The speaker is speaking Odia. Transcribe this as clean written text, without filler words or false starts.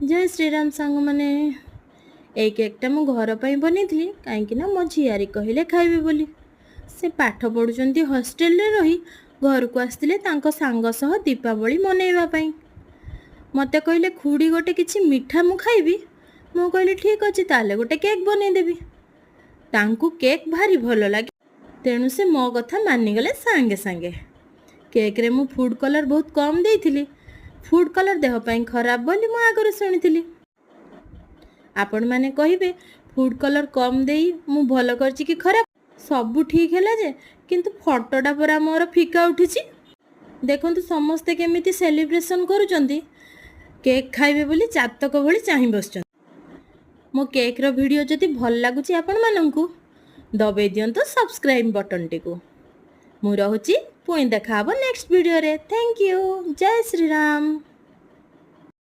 ଜୟ ଶ୍ରୀରାମ ସାଙ୍ଗମାନେ। ଏଇ କେକ୍ଟା ମୁଁ ଘର ପାଇଁ ବନେଇଥିଲି, କାହିଁକି ନା ମୋ ଝିଆରୀ କହିଲେ ଖାଇବେ ବୋଲି। ସେ ପାଠ ପଢ଼ୁଛନ୍ତି ହଷ୍ଟେଲରେ ରହି, ଘରକୁ ଆସିଥିଲେ ତାଙ୍କ ସାଙ୍ଗ ସହ ଦୀପାବଳି ମନେଇବା ପାଇଁ। ମୋତେ କହିଲେ, "ଖୁଡ଼ି, ଗୋଟେ କିଛି ମିଠା ମୁଁ ଖାଇବି।" ମୁଁ କହିଲି, "ଠିକ୍ ଅଛି, ତାହେଲେ ଗୋଟେ କେକ୍ ବନେଇଦେବି।" ତାଙ୍କୁ କେକ୍ ଭାରି ଭଲ ଲାଗେ, ତେଣୁ ସେ ମୋ କଥା ମାନିଗଲେ ସାଙ୍ଗେ ସାଙ୍ଗେ। କେକ୍ରେ ମୁଁ ଫୁଡ଼୍ କଲର୍ ବହୁତ କମ୍ ଦେଇଥିଲି। ଫୁଡ଼୍ କଲର୍ ଦେହ ପାଇଁ ଖରାପ ବୋଲି ମୁଁ ଆଗରୁ ଶୁଣିଥିଲି। ଆପଣମାନେ କହିବେ, ଫୁଡ଼୍ କଲର୍ କମ୍ ଦେଇ ମୁଁ ଭଲ କରିଛି କି ଖରାପ? ସବୁ ଠିକ୍ ହେଲା ଯେ, କିନ୍ତୁ ଫଟୋଟା ପରା ମୋର ଫିକା ଉଠିଛି। ଦେଖନ୍ତୁ, ସମସ୍ତେ କେମିତି ସେଲିବ୍ରେସନ୍ କରୁଛନ୍ତି। କେକ୍ ଖାଇବେ ବୋଲି ଚାତକ ଭଳି ଚାହିଁ ବସିଛନ୍ତି। ମୋ କେକ୍ର ଭିଡ଼ିଓ ଯଦି ଭଲ ଲାଗୁଛି ଆପଣମାନଙ୍କୁ, ଦବେଇ ଦିଅନ୍ତୁ ସବସ୍କ୍ରାଇବ୍ ବଟନ୍ଟିକୁ। ମୁଁ ରହୁଛି, ପୁଣି ଦେଖାହେବ ନେକ୍ସଟ ଭିଡ଼ିଓରେ। Thank you, Jay Shriram.